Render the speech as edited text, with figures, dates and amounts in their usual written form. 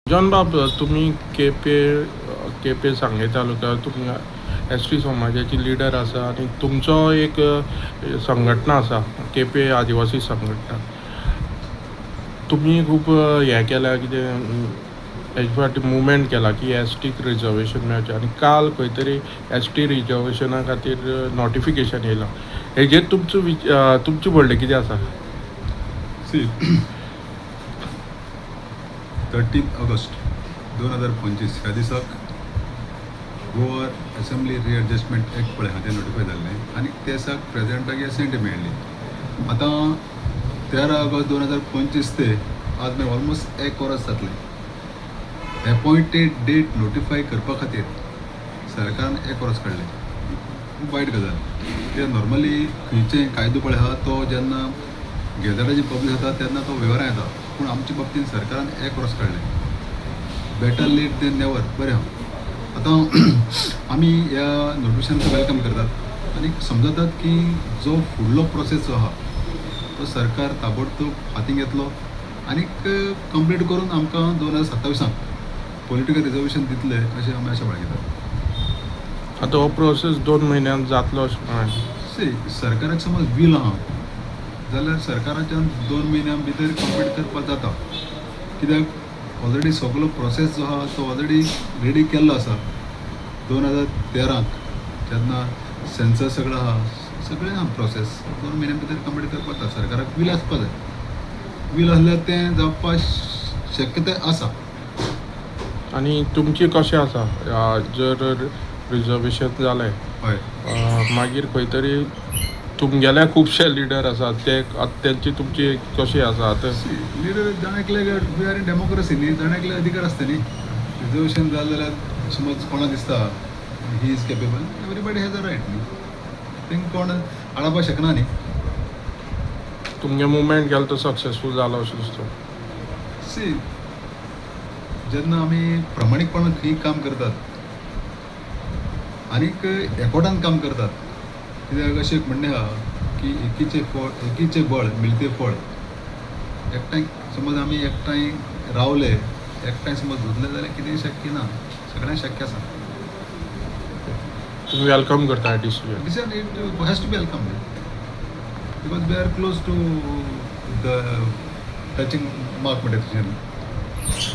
John बाब, तुमी केपें केपें सांगें तालुक्यात तुमी एस टी समाजाची लिडर आसा आनी तुमचो एक संघटना आसा, केपें आदिवासी संघटना. तुमी खूब हें केलां, कितें हेजे फाटी मुवमेंट केला की एस टीक रिजर्वेशन मेळचें आनी काल खंय तरी एस टी रिजर्वेशना खातीर नोटिफिकेशन येयलां. हेजेर तुमचो तुमचें म्हणणें कितें आसा? सी, 13 ऑगस्ट 2025 ह्या दिसाक गोवा असेंब्ली रिएडजस्टमेंट एक्ट पळय आहा तें नोटिफाय जाल्लें आनी त्या दिसाक प्रेजिडेंटाक एसेंट मेळ्ळी. आतां 13 ऑगस्ट 2025 ते आज मेरेन ऑलमोस्ट एक वर्स जातलें. एपॉयंटेड डेट नोटिफाय करपा खातीर सरकारान एक वर्स काडलें. खूब वायट गजाल. कित्याक नॉर्मली खंयचेय कायदो पळय आहा, तो जेन्ना गेजटाचेर पब्लीश जाता तेन्ना तो वेव्हारान येता, पूण आमचे बाबतीन सरकारान एक वर्स काडलें. बेटर लेट देन नेवर, बरें आहा. आतां आमी ह्या नोटिफिकेशनाचो welcome करतात आनी समजतात की जो फुडलो प्रोसेस जो आहा तो सरकार ताबडतोब हातीन घेतलो आनीक कंप्लीट करून आमकां 2027आक पॉलिटिकल रिजर्वेशन दितले अशें आमी आशा बाळगितात. आतां हो प्रोसेस 2 म्हयन्यान जातलो अशें म्हणलें. सी, सरकाराक समज वील आहा जाल्यार सरकाराच्यान 2 म्हयन्यां भितर कंप्लीट करपाक जाता, कित्याक ऑलरेडी सगलो प्रोसेस जो आहा तो ऑलरेडी रेडी केल्लो आसा. 2013क जेन्ना सेन्सस सगळो आहा, सगळें आहा, प्रोसेस 2 म्हयन्यां भितर कंप्लीट करपाक जाता. सरकाराक वील आसपा जाय. वील आसल्यार तें जावपा शक्यताय आसा. आनी तुमची कशें आसा, जर रिजर्वेशन जालें, मागीर खंय तरी तुमगेले खुबशे लिडर आसात, ते तेंची तुमची कशी आसा आतां? लिडर जण एकल्याक, we are in democracy न्ही, जण एकल्याक अधिकार आसता न्ही. रिजर्वेशन जालें जाल्यार समज कोणा दिसता he is capable, everybody has a right न्ही. तेंका कोण आडावपाक शकना न्ही. तुमगे मुवमेंट गेलो तो सक्सेसफूल जालो अशें दिसता? सी, जेन्ना आमी प्रामाणीकपणान खंय काम करतात आनीक एकवटान काम करतात, कित्याक अशें एक म्हणणें आहा की एकीचे फळ, एकीचे बळ मिळते फळ. एकठांय समज आमी एकठांय रावले, एकठांय समज झुजले जाल्यार कितेंय शक्य ना, सगळें शक्य आसा. तुमी welcome करता decision? Decision, it has to be welcome because we are close to the touching mark म्हणटा तशें.